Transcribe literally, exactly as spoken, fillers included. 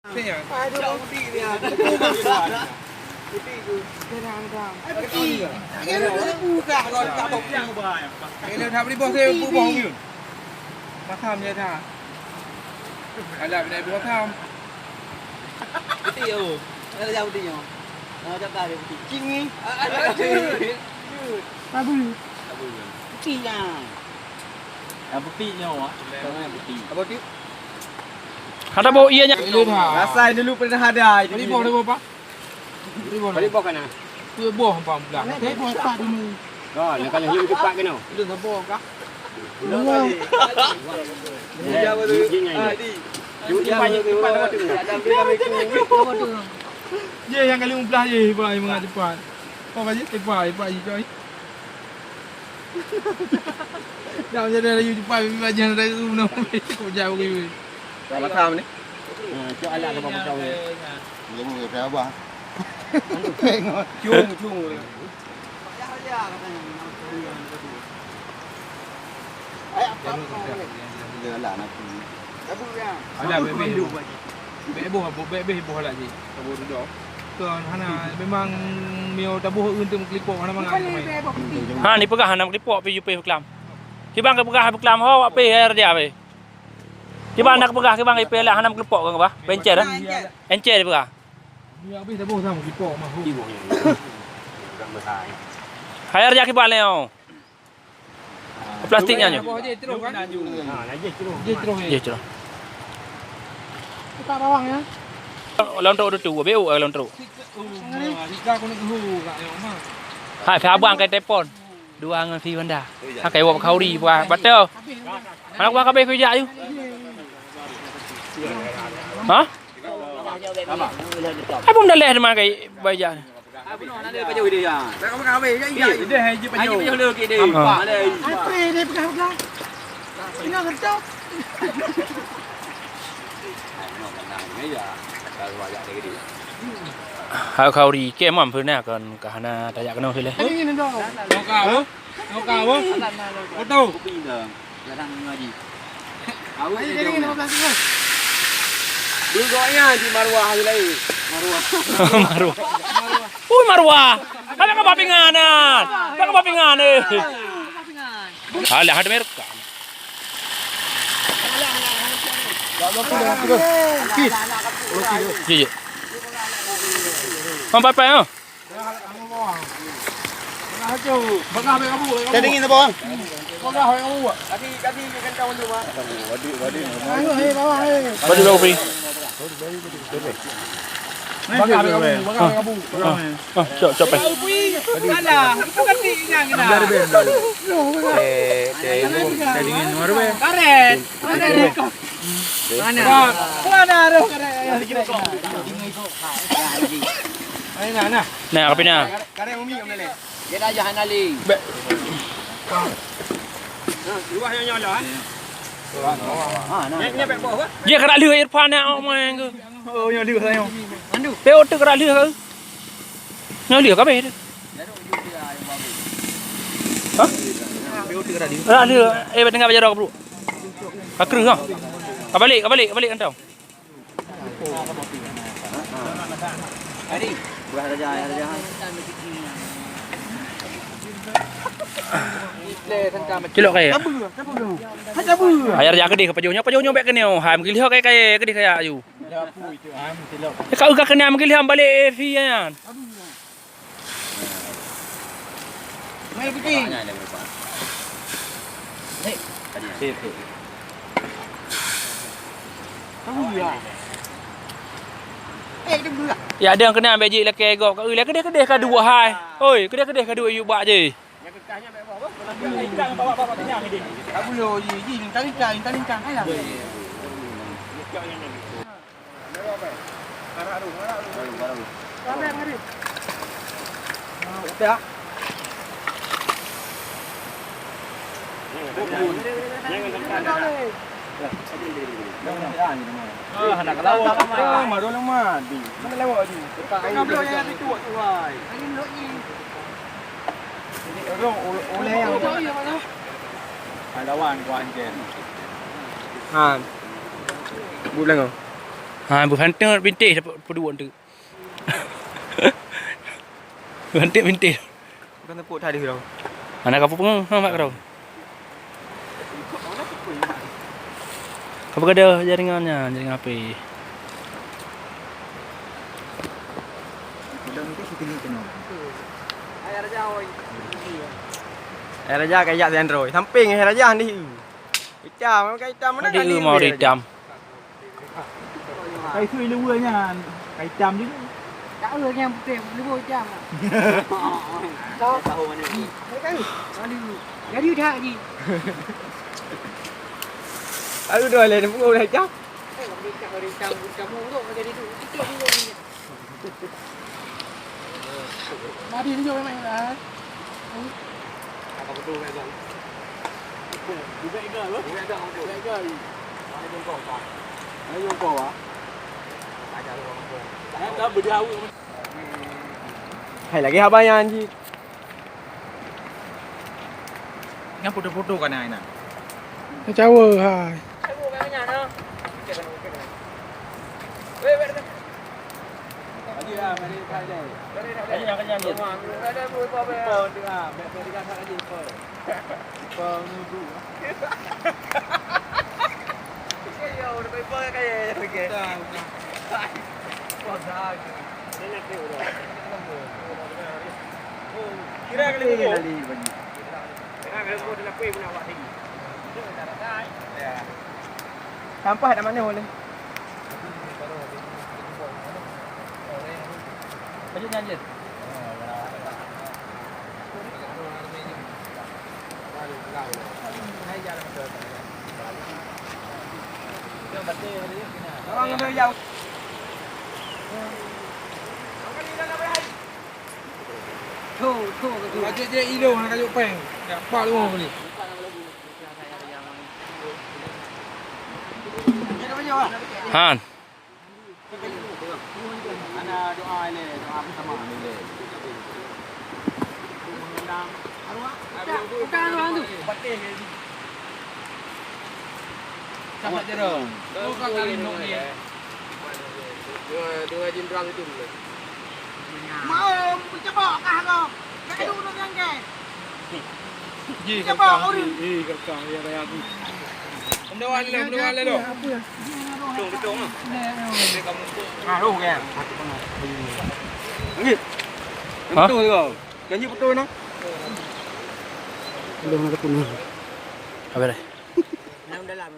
Aduh, putih dia. Putih tu. Terang, terang. Putih. Dia dah buka kau dekat topi. Dia dah beri bos dia, bu bos. Masam je dah. Ada benda bu masam. Putih, oh. Ada yang putih, oh. Nama cakap dia putih. Cing ni. Ada, ada. Sabu. Putih lah. Yang putih nyoe, ah. Yang putih. Apa tu? Hana bau iya nya. Rasai dulu pernah ada. Beri boh, beri boh, Pak. Beri boh. Beri boh kana? Beri boh, Pak, belah. Beri boh, Pak, dulu. Oh, nak kalau hiu cepat kena. Itu sabar, Kak. Belum. Ya, ya, ya. Cuma cepat, cepat, cepat, cepat. Ye, yang kali lima belas ye, Pak, yang mengat cepat. Apa je? Cepat, cepat je, coy. Dah macam mana laju cepat, bibi bajang dah tu, nama kau jauh ke, weh. Dah makan ni? Ha, cok alat sama kau, weh. Belum, weh, dah abah. Tengok. Cung, cung, weh. Yalah, nanti. Alah, weh, weh. Bèk boh, bèk boh, bèk boh lagi. Taboh dudoe. Kon hana, memang miyueb taboh eun teuk meukeulipok hana mangat. Ha, ni peugah hana meukeulipok pi jupéh beuklam. Kiban ka peugah beuklam ho wak pih air dia pih. Kiban nak peugah kiban ka ipih lah hana meukeulipok kon bah. Bencer dah. Encer dia peugah. Ni habis taboh sama meukeulipok mah. Air dia kiban leo. Plastik nyan nyoe. Jih terus. Buka bawang ya. Lôn trok tu, beu lôn trok. Hai, pih abang kai telepon. Dua ngon si Honda. Ha, kai wok khauri buah bateau. Mana kuah kabeh kujak yu? Ha? Apa benda leh teman kai baijak? Hai khauri, keu mam peue na kon ka hana tajak keunoe sileh. Noka, boh. Noka, boh. Foto. Jarang ngaji. Ayo, jadi lima belas ribu. Dulu doanya di Marwah lagi lain. Marwah. Marwah. Ui, Marwah. Ada ke papingan, ah? Ada ke papingan, eh? Alah, ada mereka. Iya, iya. Empat, empat, ah. Teh dingin apa, Bang? Waduh, waduh. Waduh, waduh. Ah, ah, cok, cok, peh. Alah, itu kan tinggal kita. Eh, teh, teh dingin luar, Bang. Karet. Mana? Mana roh karet? Nah, nah. Nah, apa ni? Karet umi kamu ni. Dia dah jahan aling. Bek. Nah, luah nyonya lah. Ha, nah. Dia kena lheuh Irfan nak awak main ke? Oh, nyonya lheuh saya. Mandu. Peh otak kena lheuh ke? Nyonya lheuh kabeh tu. Ha? Kena lheuh. Eh, tengah belajar kau, bro. Ka kreuh, ha? Ka balik, ka balik, ka balik kantong. Cilok kaya. Ayah jak keudeh ke pajoh nyoe, pajoh nyoe bèk keunoe. Hai, meugeulhok kaya-kaya keudeh kaya aju. Eh, ka uga keunoe meugeulhok balik, eh, fi nyan. Mai putih. Kamu ya. Eh, kita dulu lah. Ya, ada yang kena ambil jik laki gop. Kau laki dia kedeh ka dua hai. Oi, kedeh-kedeh ka dua yuk bak je. Yang kekahnya baik apa? Ikan bawa-bawa kenyang ni. Tak boleh, ji, ji, lintang-lintang, lintang-lintang. Alah. Lawan kuah anjing. Ha. Bu belengong. Ha, beuhanteuk bintéh dapat peuduek tu. Beuhanteuk bintéh. Bukan tepuk tadi tau. Anak kapu pengen, ha, mak kau. Apa kada jaringannya, jaringan H P? Ayah Raja, oi. Ayah Raja kayak Android. Samping Ayah Raja ni. Hitam, kan hitam mana Tadi tadi eu mau dia? Hitam. Kai sui luwa nyan, kai hitam je. Tak eu nyang putih, luwa hitam. Tahu mana? Tahu. Lalu, jadi dah ni. Lalu dua lain, pun dah hitam. Eh, hitam, hitam, hitam, hitam, hitam, hitam, hitam, hitam. Mari tunjuk memang lah. Apa betul memang? Bukan egal loh. Bukan egal, betul. Bukan egal. Mana jongkok, Pak? Mana jongkok, Pak? Ada orang jongkok. Kan dah berjauh. Hai, lagi abang yang anjing. Nyan foto-foto ka na inan. Cawa hai. Kira kali tu. Sampah dah mana boleh? Kejut nyan je. Laju je ilo nak kayu peng. Ya, pak lu boleh. Han. Dua, dua jindrang itu. Mau mencoba kah kau? Kau dulu yang ke? Ji, kalkang, ji, kalkang, ya, kayak aku. Pendoan le, pendoan le, dong. Betul, betul, ah. Ah, roh, kan? Ni. Ha? Betul, kau. Janji betul, nah. Belum ada pun. Apa dah? Dalam, dalam.